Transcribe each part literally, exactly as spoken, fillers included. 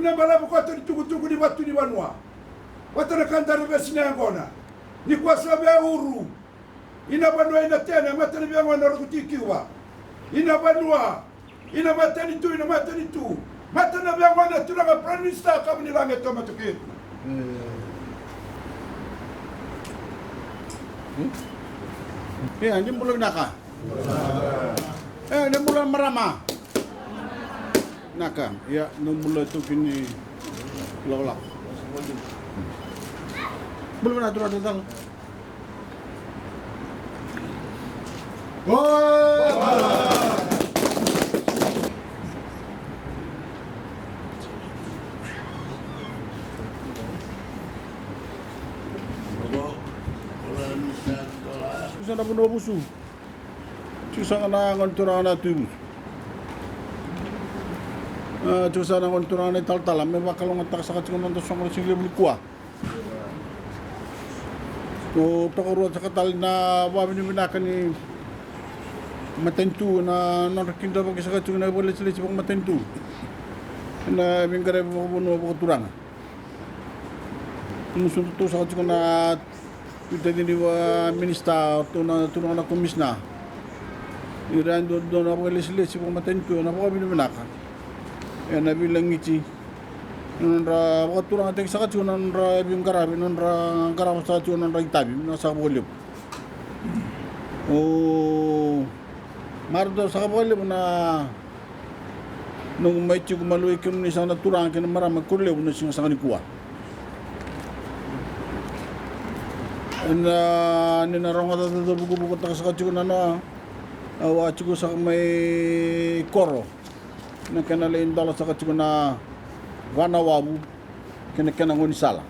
Na balavu koto ni tukutuku ni vatu ni vanua. Vata na ka daru vesinai yaqona. Ni kua sa via uru. Ina vanua ina tena, mata ni via gona Roko Tikiwa. Ina vanua, ina matanitu, ina matanitu. Mata na via gona turaga Prime Minister, kavu ni lage to matuki. E, ni bula vinaka. E, ni bula marama. Naka, ia, ni bula tu kini lakolako. Bula vinaka turaga tale. Sa na vanua vusu. Tiko saka na gone turaga na Tui Vusu. A, tiko saka na gone turaga na italatala me vakalougatataka saka tiko na noda soqo na siga levu nikua. O tokarua saka tale na vakavinavinaka ni matanitu na nodra kidavaki saka tiko na vakalesilesi vakamatanitu ena veiqaravi vakavanua vakaturaga. Musu tu saka tiko na Tui Taci ni va minisita, tu na turaga na komisina. Ira e duadua na vakalesilesi vakamatanitu ena vakavinavinaka ena veilagiti na nodra vakaturagataki saka tiko na nodra veiqaravi, na nodra qarava saka tiko na nodra itavi na saka vakalevu. O marautaka saka vakalevu na noqu mai tiko maliwai kemuni saka na turaga kei na marama Korolevu na siga saka nikua. Ena, ni na rogoca caca vukuvukutaka saka tiko na noa, au a tiko saka mai Koro. Na kena lai dola saka tiko na va na wavu kei na kena gaunisala.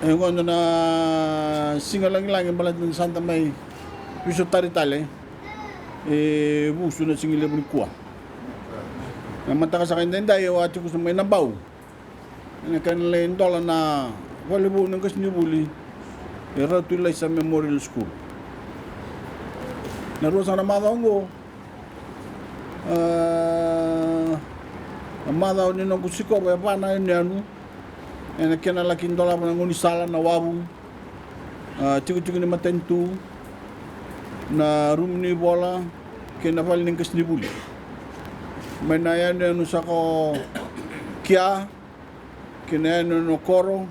E gona na siga lagilagi baleta ni sa da mai veisotari tale e Vusu na siga levu nikua. Na mataka saka edaidai au a tiko saka mai Nabau. Ena kena lai dola na valevou ni qasenivuli e Ratu Ilaisa Memorial School. Na rua saka na macawa oqo, a, na macawa ni noqu sikova e va na yanuyanu ena kena laki dolava na gaunisala, na wavu, a, tikotiko ni matanitu, na rumu ni vola kei na vale ni qasenivuli. Mai na yanuyanu saka o Kia kei na yanuyanu o Koro,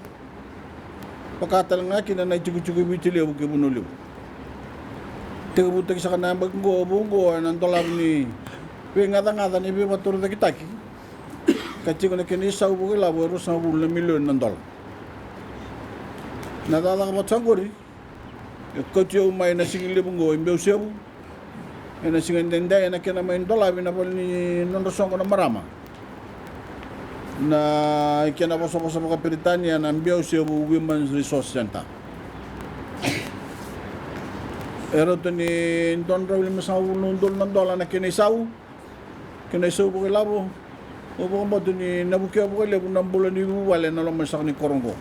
vaka tale ga kina na itikotiko e Viti Levu kei Vanua Levu. Tekivutaki saka na yabaki oqo, vou oqo ena dolavi ni veigacagaca ni veivakatorocaketaki, ka tiko na kena isau vakailavo e ruasagavulu na milioni na dola. Na cakacaka vata saka oqori e kauti au mai na siga levu oqo e Biausevu ena siga edaidai ena kena mai dolavi na vale ni nodra soqo na marama, na kena vosavosa vakaperitania na Biausevu Women's Resource Centre. E rauta ni dua na drau limasagavulu na udolu na dola na kena isau. Kei na isau vakailavo, au vakabauta ni na vukea vakalevu na bula ni vuvale ena loma saka ni koro oqo.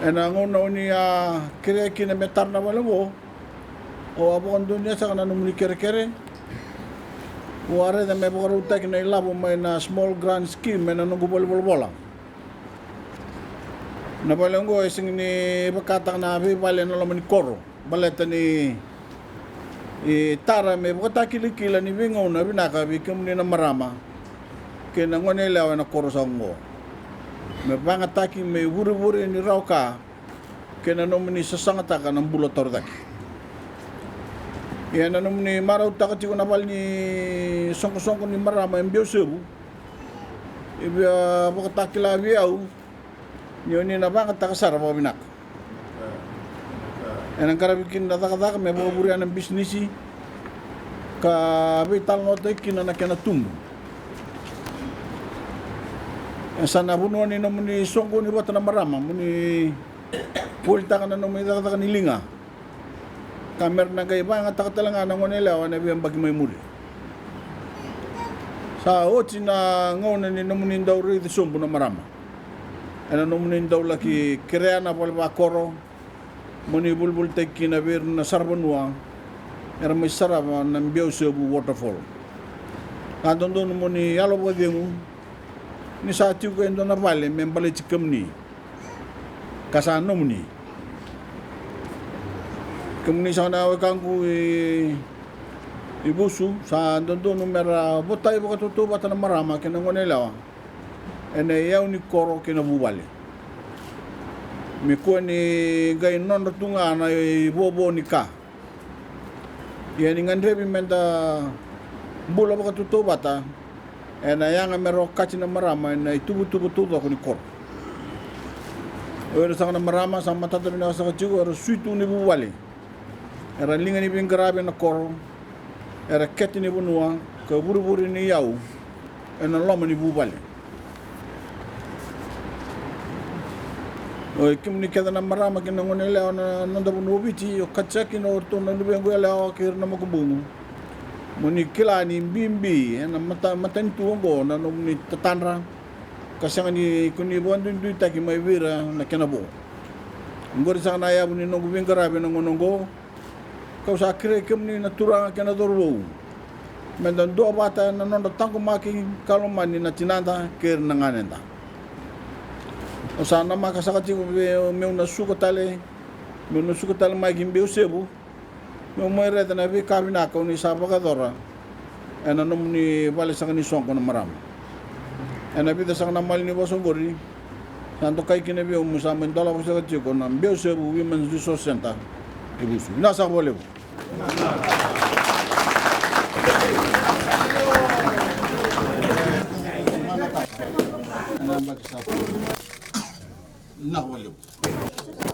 Ena gauna o ni a kerea kina me tara na vale oqo, au a vakadonuya saka na nomuni kerekere. Au a raica me vakarautaki na ilavo mai na Small Grant Scheme ena noqu valenivolavola. Na vale oqo e sega ni vakataka na veivale ena loma ni koro. Baleta ni, e, tara me vakatakilakila ni veigauna vinaka vei kemuni na marama kei na goneyalewa ena koro saka oqo. Me vagataki me ivurevure ni rawa ka kei na nomuni sasagataka na bula torocake. Ia na nomuni marautaka tiko na vale ni soqosoqo ni marama e Biausevu, e via vakatakila vei au ni o ni na vagataka sara vakavinaka. Ena qaravi kina na cakacaka me vakavurea na bisinisi ka veitalanoataki kina na kena tubu. E sa na vanua ni nomuni soqoni vata na marama mo ni volitaka na nomuni cakacaka ni liga. Ka me ra na qai vagataka tale ga na goneyalewa ena veiyabaki mai muri. Sa oti na gauna ni nomuni dau raici sobu na marama ena nomuni dau laki kerea na vale vakoro mo ni volivolitaki kina vei ira na saravanua era mai sarava na Biausevu Waterfall. Sa dodonu mo ni yalo vakacegu ni sa tiko e dua na vale me baleti kemuni ka sa nomuni. Kemuni saka na wekaqu i, i Vusu, sa dodonu me ra votai vakatautauvata na marama kei na goneyalewa ena iyau ni koro kei na vuvale. Me kua ni qai nodra tu ga na ivovo ni ka. Ia ni gadrevi me da bula vakatautauvata, ena yaga me ra okati na marama ena ituvatuva taucoko ni koro. O ira saka na marama sa matata vinaka saka tiko, era sui tu ni vuvale, era liga ni veiqaravi ena koro, era kete ni vanua ka vurevure ni iyau ena loma ni vuvale. Oi kemuni kece na marama kei na goneyalewa na noda vanua o Viti, okati saka kina o ratou na luvequ yalewa kei ira na makubuqu. Mo ni kila ni bibi ena mata, matanitu oqo na nomuni tatadra ka sega ni ko ni vakaduiduitaki mai vei ira na kena vo. Oqori saka na yavu ni noqu veiqaravi ena gauna oqo. Kau sa kerei kemuni na turaga kei na cauravou me da duavata ena nodra taqomaki ka lomani na tinada kei ira na ganeda. Au sa namaka saka tiko vei au meu na suka tale, meu na suka tale mai ki Beusevu, meu mai raica na veika vinaka o ni sa vakayacora ena nomuni vale saka ni soqo na marama. Ena vica saka na malanivosa oqori, sa dokai kina vei au meu sa mai dolava saka tiko na Beusevu Women's Resource Centre e Vusu. Vinaka saka vakalevu. Vinaka vakalevu.